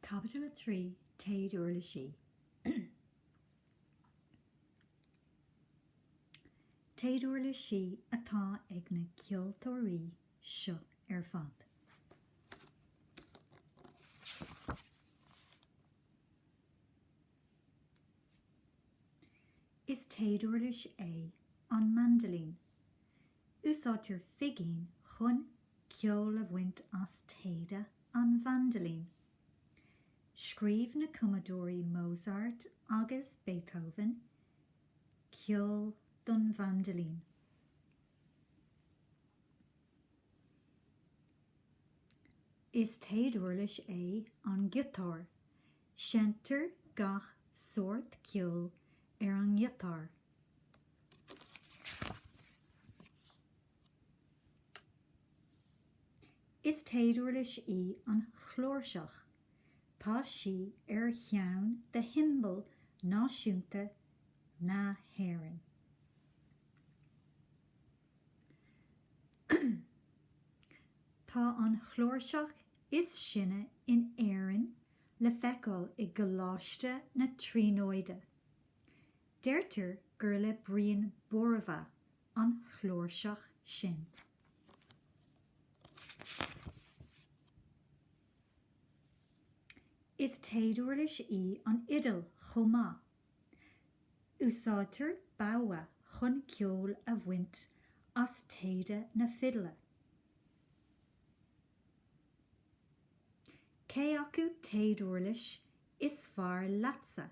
Caibidil 3, Téaduirlisí Téaduirlisí atá ag na ceoltóirí seo ar fad. Is téaduirlis é an maindilín. Úsáidtear figín chun ceol a bhaint as téada an mhaindilín. Scríobh na cumadóirí Mozart agus Beethoven ceol don mhaindilín. Is téaduirlis é an giotár. Seinntear gach sórt ceoil ar an ngiotár. Is téaduirlis í an chláirseach. Tá sí ar cheann de shiombail náisiúnta na hÉireann. Tá an chláirseach is sine in Éirinn le feiceáil i gColáiste na Tríonóide. Deirtear gur le Brian Bóramha an chláirseach sin. Is téaduirlis í an fhidil chomh maith. Úsáidtear bogha chun ceol a bhaint as téada na fidile. Cé acu téaduirlis is fearr leatsa?